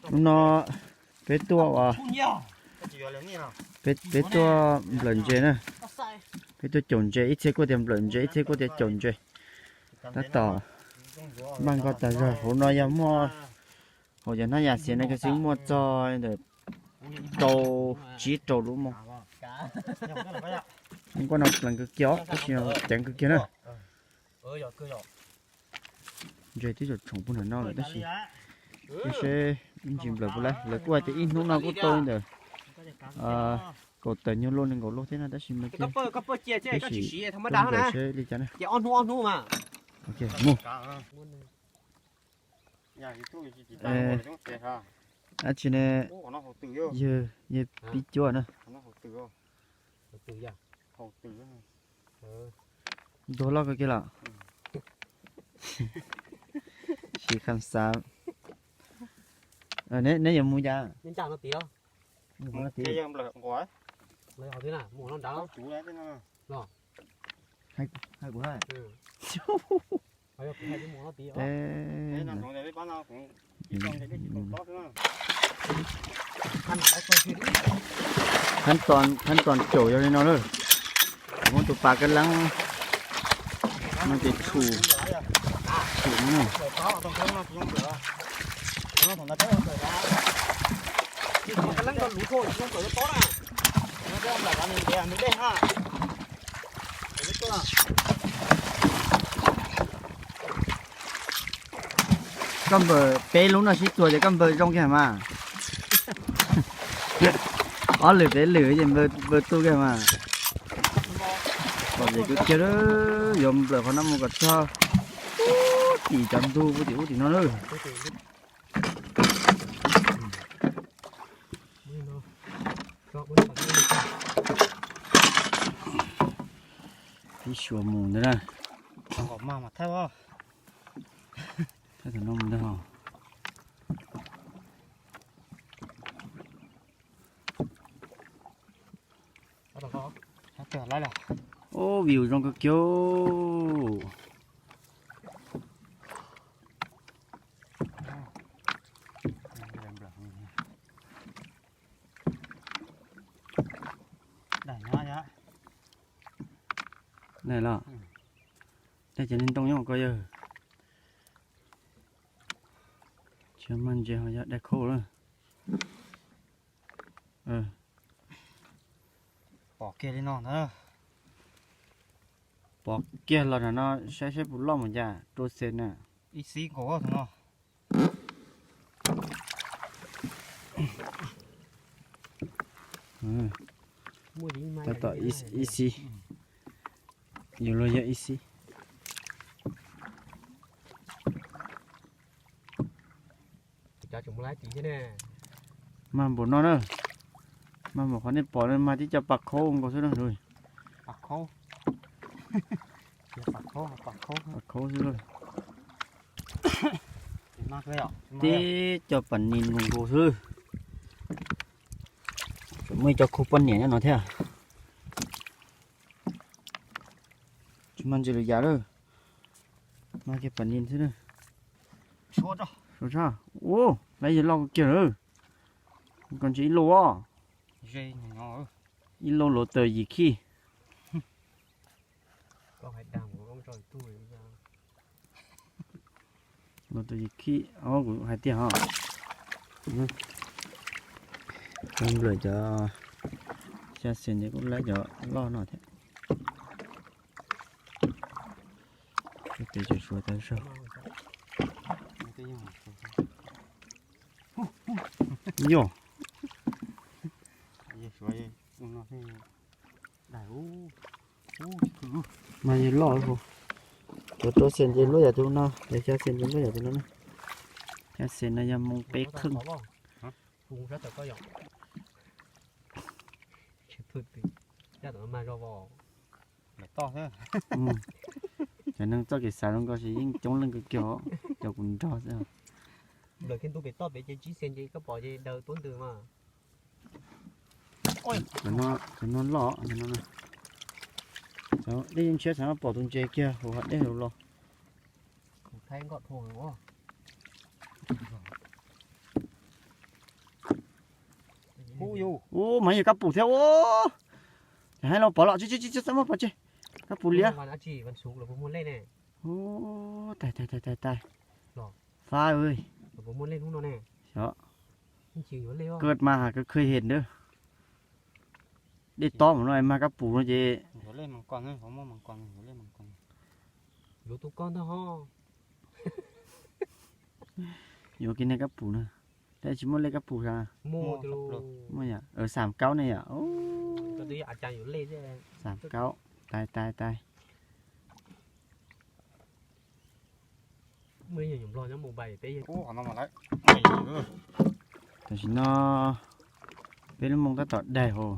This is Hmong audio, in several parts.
Hnub no peb tuaj ua, peb, peb tuaj nplawm ntses na. Peb tuaj caum ntses, ib txhia kuj tias nplawm ntses, ib txhia kuj tias caum ntses. Tab tom npaj nkoj tag zog. Hauv no yog muaj, hauv cov hnab yas xiav no kuj xwb muaj txog ntawm rau, tsib rau lub moos. Nkoj no pleev kawg kiag os, tab sis ceev kawg kiag na. Ntses twb tsoom pug nram no lawm tab sis, seb ib ntsis nplawm puas laib. Lawv kuj hais tias ib hnub no kuj tau li ntawm kaum tawm nyuag luaj nees nkaum luaj thiab no tab sis mas cia, tab sis tuaj nplawm seb li cas na. Ok, mus. Dab tsi ne? Yawg, yawg Pib Cuab na. Ntuag loj kawg kiag los. Siv kham xav. Neb yuav mus cas? Hais kuv hais. Teb, khab tod caum yog li no lawm. Muab tus pas kab leeb no ces tshum, tshum no na. Koj npawm peb lub no sib txuas ces koj npawb zoo kiag mas. Ob lwm peb lwm ces npawb tu kiag mas. Pom vim kawg kiag, yuav nplawm qhov no mus kom txog tim cov ntug puag tim ub tim no lawm. Pib suav mus ntawd na. Thaij thaum no mus ntag. Ub, view zoo kawg kiag. Daim los, daim cov niag ntoo nyob ko yawg. Tsis mag ntses ho yog daim khaub lawm. Pom kiag li no ntag. Pom kiag los nram no saib saib puas loj mus cas rau xes na. Ib xib nkaus no. Tab tom ib xib, yus luag yog ib xib. Mag npaum no na, mag npaum qhov nej pom no mag tib co pas khaub nkaus xwb na. Pas khaub xwb. Tib co pas nis nkaus nkaus xwb. Tseem muaj ib co khau poj niam nyob no thiab. Tsis mag ntses lwm yam lawm. Mag kiag pas nis xwb na. Ua, lawv yog loj kawg kiag lawm. Koj ntsia ib lub os. Ib lub luv tawm yim khij. Luv tawm yim khij, kuv hais tiag os. Nplawm cov xya xees ntawd kuj laib cov loj no thiab. Tes cov suav tag zog. Yog. Mas yog loj, cov rau xees ces luaj yam tus no, cov xya xees ces luaj yam tus no na. Xya xees no yog moos peb kheej. Cov neeg txoj kev xav zoo nkauj ces yeej coob leej kawg kiag, cov kuv nrog xwb. Cov no loj, cov dej yeej ntshiab xav pom tus ntses kiag hauv hav dej hauv los. Kuv thaij nkoj dhau lawm. Ub, mas yog kab pum thiab ub. Hais los pov los tsis tsis tsis txaj muag pov tseg. Kab pum liab. Ub, tais tais tais tais tais. Fab, kawg mas has kawg khwj hen ntawd. Dej tob mus no mas kab pum no ces. Yuav kiag nej kab pum na. Tab tsis muaj lej kab pum sas. Muaj yom, xam kaub ne yom. Xam kaub, tais tais tais. Tam sim no peb lub moo tab tom daig hos.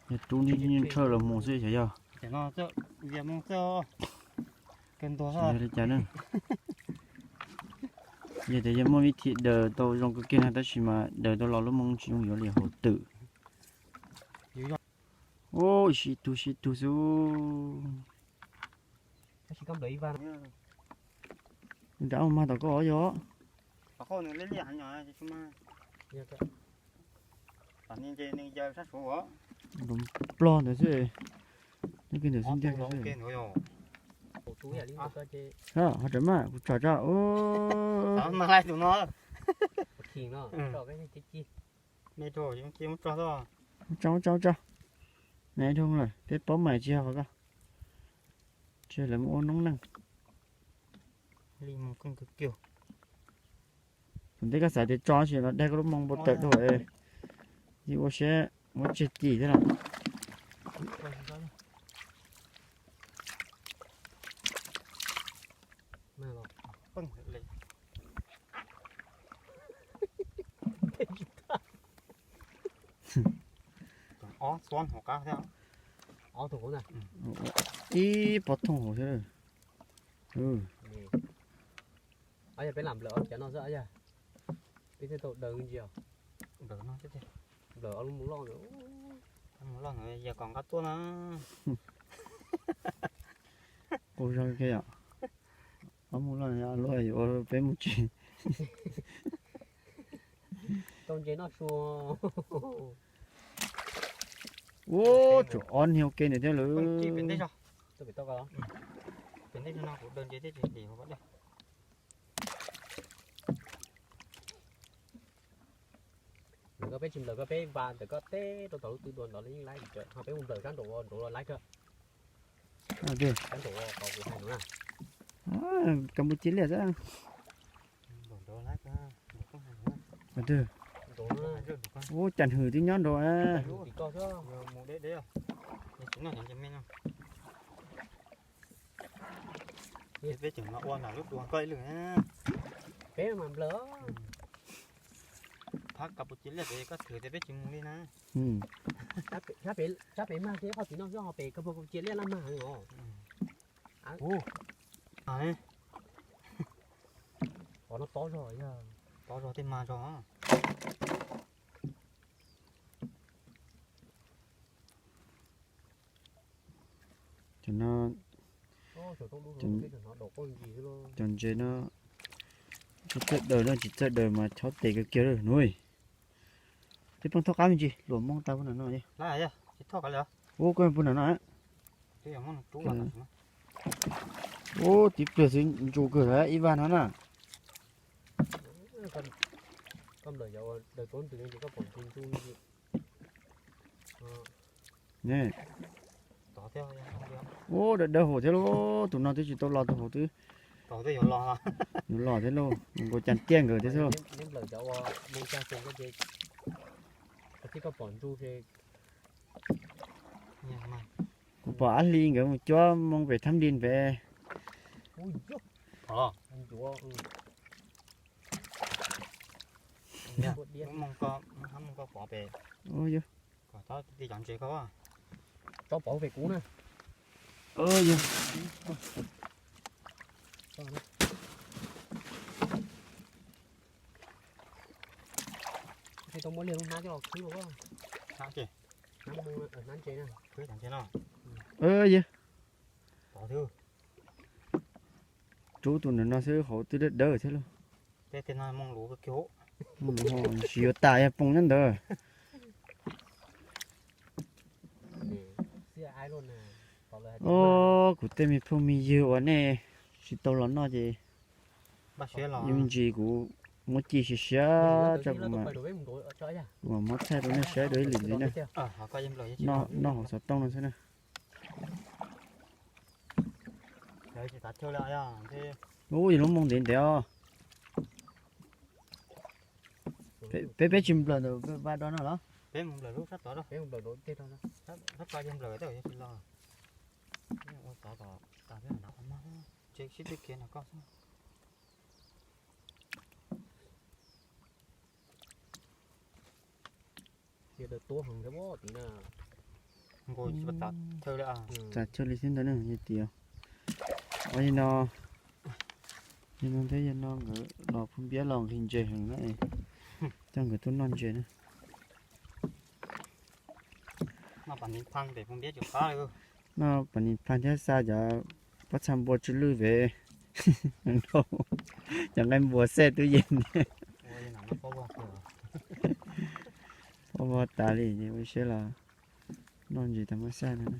Yog rub nij ntshaw los mus xwb xyov yog. Yog li cas na. Yog tias yog muaj vib thim daws tau zoo kawg kiag no tab sis mas daws tau los lub moo tsis zoo yuav li hauv twm. Ub, sib tug sib tug xwb. Nrad mas tom koj yog. Nplog ntawd xwb. Nyob kiag ntawm xwb ntag. Ho raws mas kuv tsom tso. Mus tso mus tso mus tso. Nai dhau lawm peb paub mais tsis yog qhov ko. Tsis lawv mus ua noob neej. Thaum ntej koj xav tias tso tsis los daig koj lub moo npau taws dhau, yeej ua siab muab tseg tim thiab los. Ib pob thooj hauv thiab. Yog peb lam nplawm ob cov no xwb yog peb thiaj tau daws ntsis os. Nplawm ob lub mus loj ntawd, mus loj ntawd yog kom nqa tuaj na. Ua zog kiag yom. Ob mus loj luaj yuav peb mus tsis. Tau ntses noj sua. Ua tsum ob niag ua ke ntawd thiab lawm. Nplawm koj peb tsis nplawm koj peb npas ntawm koj teb rau tom lub tw dua ntawd yeej laib li, ho peb mus nplawm sab nraud nraud los laib kawg. Sab nraud qhov kuv hais no na. Kampuchia liaj xwb. Ub, cas hws twb nyob nraud. Peb tseem ua nram lub dua koj ib lwm. Peb mas nplawm. Phab Kampuchia liaj pem koj thwm tias peb tsis mus li na. Sab pem mag thiab qhov tim no xwb ho pem Kampuchia liaj laj mag heev os. Qhov no tob zog, tob zog tej mag zog. Cov no, cov ntses no tsis txawj daws no, tsis txawj daws mas chob tes kawg kiag lawm nuj. Twb pheej thoj qab me ntsis, luam moo tau puag nram no. Ua koj puag nram no. Ub, tib pliag xwb ntsus kawg ib vag no na. Ub, dawb dawb hauv thiab lauj, tus no twb tsis tau los tus hauv twb. Yuav los thiab lauj, nkaus cas tiaj nkawd thiab xwb. Kuv pom Ab Hli nkawd mus cuab moo pem Thab Npis pem. Tso pov pem kuv na. Tau muab liag lub hnab coj los khwb los. Hnab ntses na. Yog rub tus ntawm no xwb hauv twb dawb dawb thiab lauj. Tsis yuav tas yog poob nyob ntawd. Os, kuv tej me phooj me ywg uas nej tsis tau los noj ces ib ntsis kuv muab ci siav siav tso kuv mam muab thaij rau nej saib dua ib lwm ntxiv na. Noj hauv xov tooj no xwb na. Ub, yog lub moo ntev ntev os. Peb, peb tsis nplawm ntawm vaj do no los? Sib tw khiav no koj xwb. Txav chaw li xwb ntawd na yog tias, ua li no, yog no thiab yog no nkawd los phub npiab los nqhis ntses heev na, coj nkawd tuaj noj ntses na. Noj pas nis phaj thiab xa cov pob txha npua tsw lwj pem, cov nqaij npua xej tub yees. Pob vog tas li ces ua siab los noj ntses tau muab xaj no na.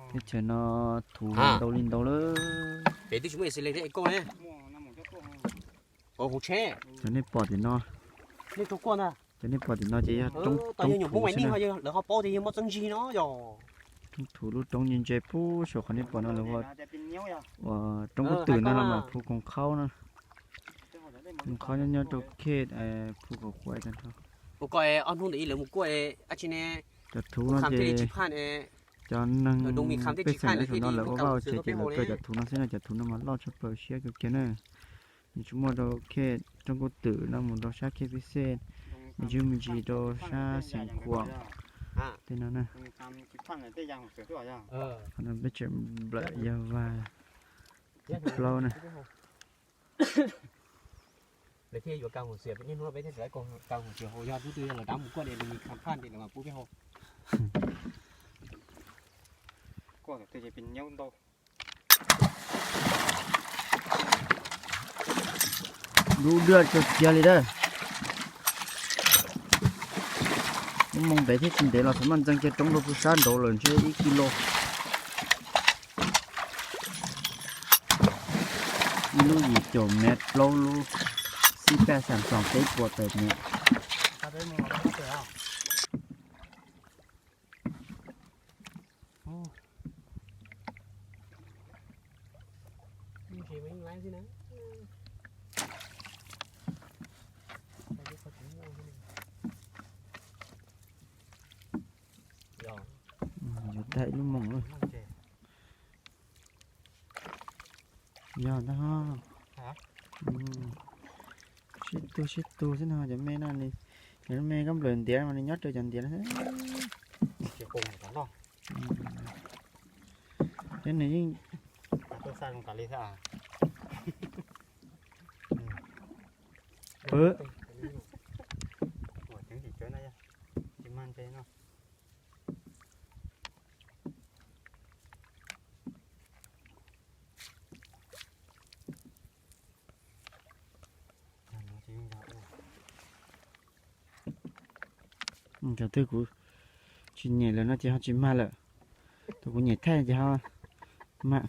Teb chaws no thuv ntau li ntau lawm. Cov nej pom tim no, cov nej pom tim no ces yog roob thuv na. Roob thuv lub roob ntse ntse puag saum qhov nej pom no lawv ua roob kub twm no los mas phu koom qhaub na. Koom qhaub nyob nyob rau khej phu koom qhuav tag nrho. Cov thuv no ces cov neeg pej xeem nyob saum no lawv ua vaj ua tsev ces lawv kaw cov thuv no xwb no, cov thuv no mas loj tshaj plaws siab kawg kiag na. Nws tsis muaj rau khej roob kub twm no mus rau sab khej peb xej, me ntsis me ntsis rau sab xeev khuam tej no na. Qhov no peb tseem nplawm yog vas plaub na. Dub daj kawg kiag li dab. Lub moo ntev thiab tsis ntev los xav maj ntxeev kiag roob rau pug sab nraud lawm ntshe ib kis lus. Ib lub yim caum mev, plaub lub xib paj xam xoom peb puas tawm mev. Yuav tag ib lub moo. Yog ntag. Sib tug sib tug xwb no cov me no, cov me kab nplawm ntiav mas nws nyob rau cov ntiav no. Thiab nws yeej pw. Cov twg kuv tsis nyem lawm no ces ho tsis mag lawm. Tus kuv nyem thaij ces ho mag.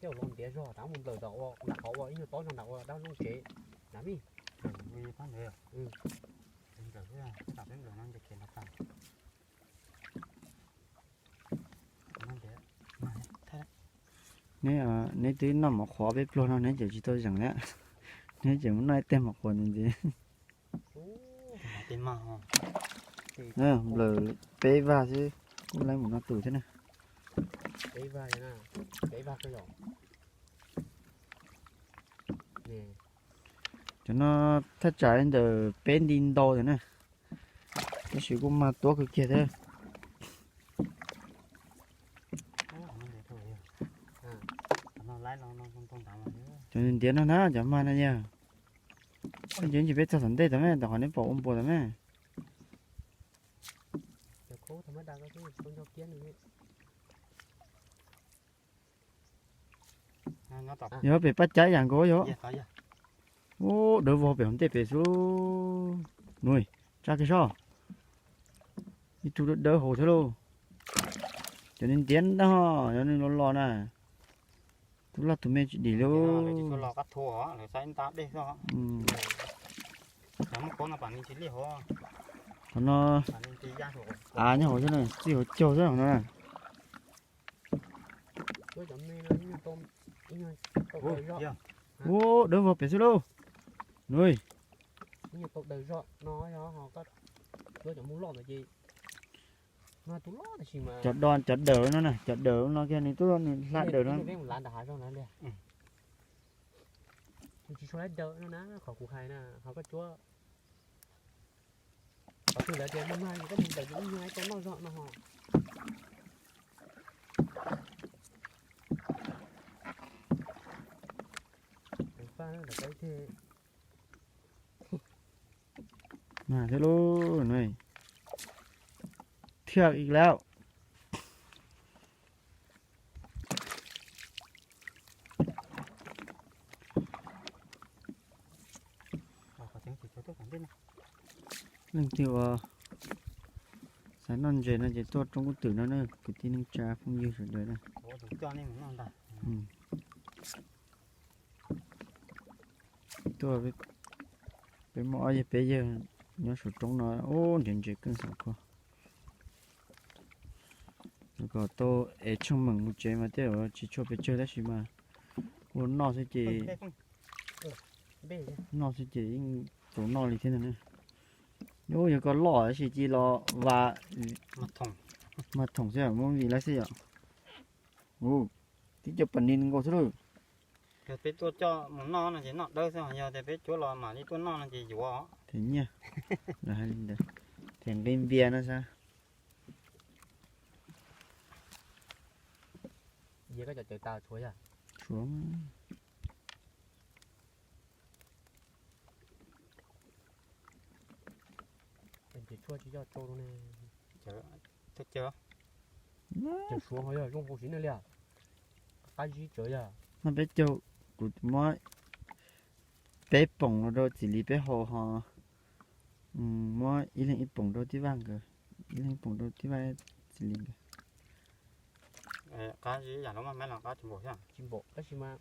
Tej zaum los ntiav zog rov mus nplawm tom ua nram qhov ua ib nyuag tob zog nram ua dab looj tsev na mij. Neb, neb twb noj mov qhuav peb pluag no neb ces tsis tau zeem li. Neb ces mus noj ib teg mov qhuav ntxiv ntxiv. Nplawm peb vag xwb, kuj laib mus no tus thiab na. Cov no thaj tsam li ntawm peb nti ntau thiab na, tab sis kuj mag tuab kawg kiag thiab. Nws ntiav no na, cov mag no yog. Nws ntiav ntsis peb txog tom ntej tod me, tom qhov neb pom ua npuas tod me. Yog pem paj cab yam nkaus yog. Ub, dawb vog pem hauv ntej pem xwb. Nws, tsa kiag soj. Ib tug dawb dawb hauv thiab lauj. Cov nws ntiav no, cov nws los los na. Tus loj tus me tsis dim lauj. Qhov no av nyob hauv xwb na, txij hauv caug xwb no na. Ub, dawb vog pem xwb lauj. Nws, cov do cov dawm no na, cov dawm no kiag nws tuaj nws hla dawm no. Tsis tshua laib dawm no na, qhov kuv hais na, ho koj cuab. Qhov twg lawv tias mag mag koj mus dawm ces ib nyuag tau noj zog no ho. Mas thiab lauj, thiaj ib lauj. Leej twg uas xav noj ntses no ces tuaj roob kub twm no na, kwv tij neej tsa phooj ywg sawv daws na. Tuaj, peb muaj ob yawg peb yawg nyob saum roob no, ub, nrhiav ntses keej xav khuaj. Kom tau es tsheej meem mus tsev mas tej zaum tsis tshua pes tsawg tab sis mas ua noj xwb ces, noj xwb ces yeej tau noj li thiab ntag na. Ub, yog koj loj tab sis cia los vas mas thoom xwb, muab vim lawm xwb yom. Ub, tib co pas ni nkaus xwb lauj. Yog peb tuaj coj mus noj no ces noj dawb xwb, yog tias peb cuab los mam li tuaj noj no ces yuav. Them nyiaj, lawv hais li ntawd, them nqi npias no xav. Tshuav. Suav ho yog zoo hauv siv na li. Qab zib tsawv yog. No peb caug, kuv muab peb poom los rau txiv li peb haus ho, muab ib leeg ib poom rau tij Vaj nkawd, ib leeg ib poom rau tij Vaj txiv li nkawd.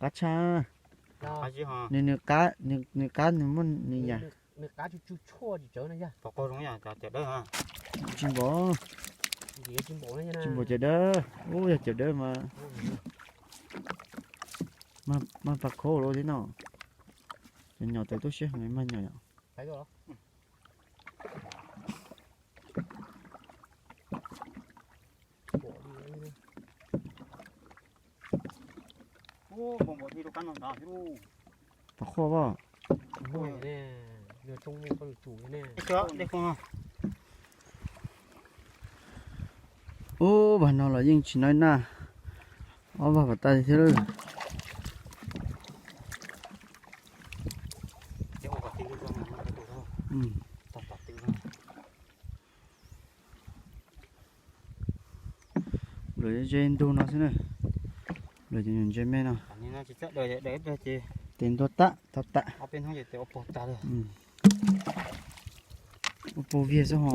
Qab tshaj, nws, nws qab, nws qab nws muaj nws yam. Tsis npaum, tsis npaum cawv dawb, ub yog cawv dawb mas, mas pas khov lawm thiab no. Cov nyom tawv tuaj siab heev mas nyom yom. Pas khov as. Ub, vas no los yeej tsis noj naj, ob vas pas tas thiab lawm. Lawv ze ntug no xwb na, lawv cov nyuam ntses me no. Tes ntuag tag tag tag. Ua puag viag xwb ho.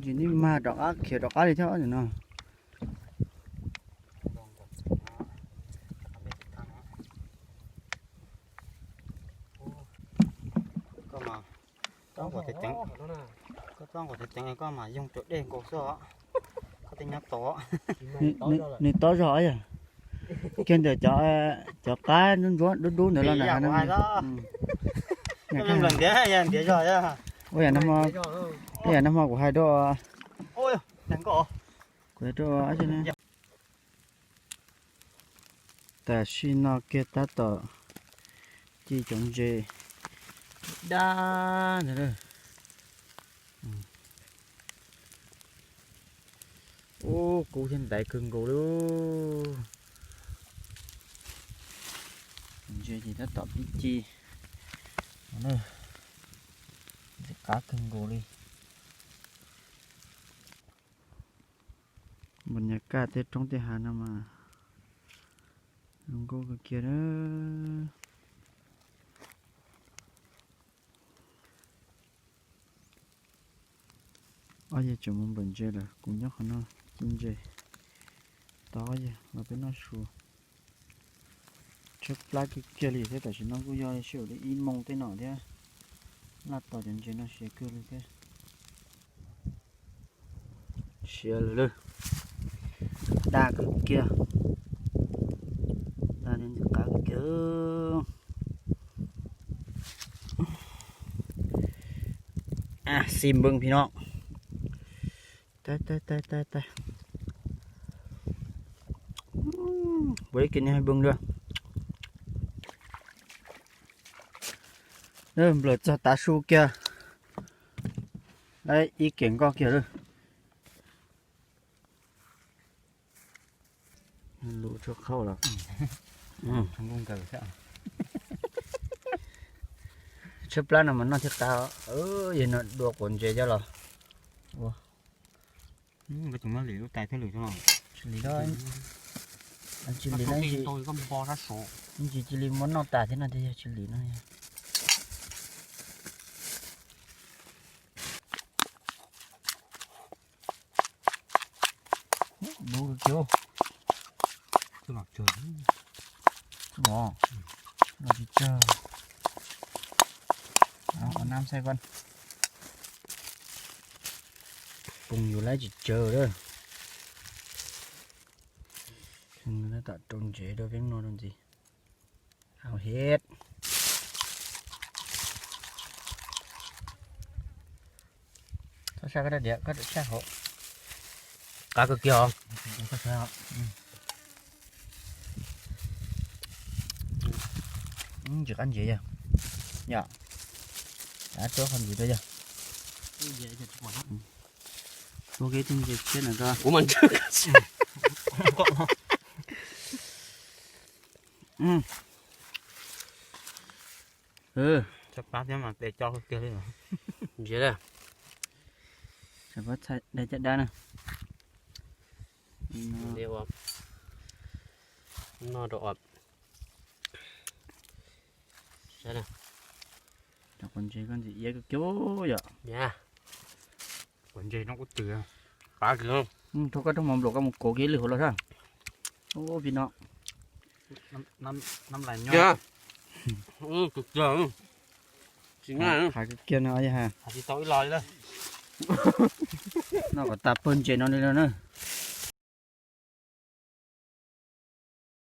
Tsis nij mag rov qab khiav rov qab li thiab no. Koj mas, koj ua teb ceev, koj ua teb ceev koj mas yoog raws dej nkaus xwb os. Koj tej nyob tod. Nws tob zog yog, kiag ntawm cov qab ntsuab ntsuab dub dub ntawd los na. Ua yam no, ua yam no kuv hais rau, kuv hais rau. Tam sim no kiag tab tom ci cov ntses dab ntawd lawm. Kub thiab ntaiv kawg nkaus li. Ntses ces tab tom pib ci, ntses qab kawg nkaus li. Npam nyas kaj tej roob tej hav no mas zoo nkauj kawg kiag na. Ob yawg tseem mus nplawm ntses lawm, kuv nyob qhov no ci ntses. Tos ob yawg los peb noj su. Tshaib plab kiag kiag li thiab, tam sim no kuj yog sij hawm li ib moos tej no thiab, laj tos cov ntses no siav kawg li thiab. Siav lawm, daj kawg kiag, daj thiab ntses qab kawg kiag. Xi npeej phi no. Tais tais tais tais tais. Puas ib ke niag npeej lawm. Nplawm txog tav su kiag, ib ke nkoj kiag lawm. Lus tshuaj qhauj los. Tshaib plab no mas noj thiaj qab, yog no dua quav ntses coj los ua. Tsis lim, tsis lim, ntsis cia li muab noj tas thiab no tiag, yog tsis lim no. Dub kiag. Los tsis tsawg. Ua nab saib koj. Poob yus laib tsis tsawg lawm. Tab tom rau ntsev rau peb no rau ntxiv. Hau hiab. Koj sab koj rab diav koj rau sab hauv. Qab kawg kiag os. Ntsis qab ntsev yog, yog, rau qhov ntxiv rau yog. Ua ke tus ntses tshiab na koj. Kuv mas ntswg. Tshaib plab thiab mas tes co tiag li. Ntsia, tshaib plab dai caj dab na. Noj rau os. Cov quav ntses koj ntxim iab kawg kiag yom. Quav ntses no kuj twm, qab kiag. Rau koj rau hmo nplaum koj mus kov kiag ib lwm hauv los sab. Ub, phi no. Kawg kiag no. Noj kom tas pawg ntses no li no na.